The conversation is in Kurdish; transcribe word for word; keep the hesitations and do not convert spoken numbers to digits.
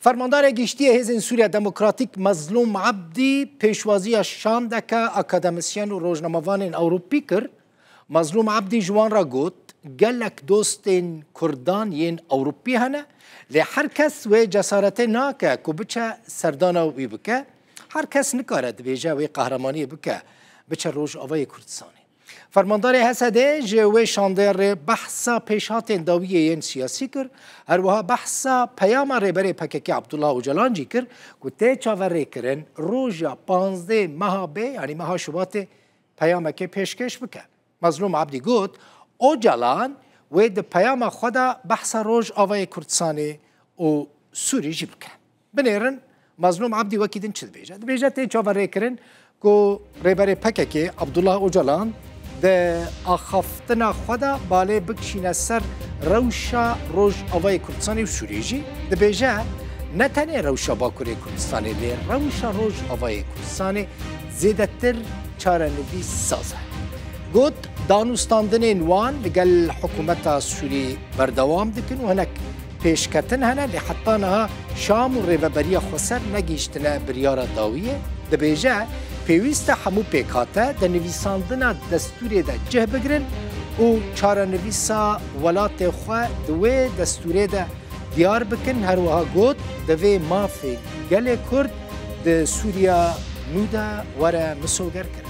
Fermandarê Giştî yê Hêzên Sûriya Demokratîk Mezlûm Ebdî pêşwaziya şandeke akademisyen û rojnamevanên Ewropî kir. Mezlûm Ebdî ji wan re got, gelek dostên Kurdan yên Ewropî hene, lê her kes wê cesaretê nake ku biçe serdana wî bike. Her kes nikare dibêje wê qehremaniyê bike, biçe Rojavayê Kurdistanê. Fermandarê H S D ji wê şandeyê re behsa pêşhatên dawiyê yên siyasî kir, her wiha behsa peyama rêberê P K K Abdullah Ocalan jî kir ku tê çaverêkirin roja panzdeh meha bê, yanî meha Şubatê peyamekê pêşkêş bike. Mezlûm Ebdî got, Ocalan wê di peyama xwe de behsa Rojavayê Kurdistanê û Sûrî jî bike. Binêrin, Mezlûm Ebdî wekî din çi dibêje? Dibêje tê çaverêkirin ku Rêberê P K K Abdullah Ocalan di axaftina xwe de balê bikişîne ser rewşa Rojavayê Kurdistanê û Sûriyê jî. Dibêje, ne tenê rewşa Bakurê Kurdistanê, lê rewşa Rojavayê Kurdistanê zêdetir çarenivîs saz e. Got, danûstandinên wan li gel hikûmeta Sûrî berdewam dikin û hinek pêşketin hene, lê heta niha Şam û Rêveberiya Xweser negihîştine biryara dawiyê. Dibêje, pêwîst e hemû pêkhate di nivîsandina destûrê de cih bigirin û çarenivîsa welatê xwe di wê destûrê de diyar bikin. Her wiha got, divê mafê gelê Kurd di Sûriya nû de were misogerkirin.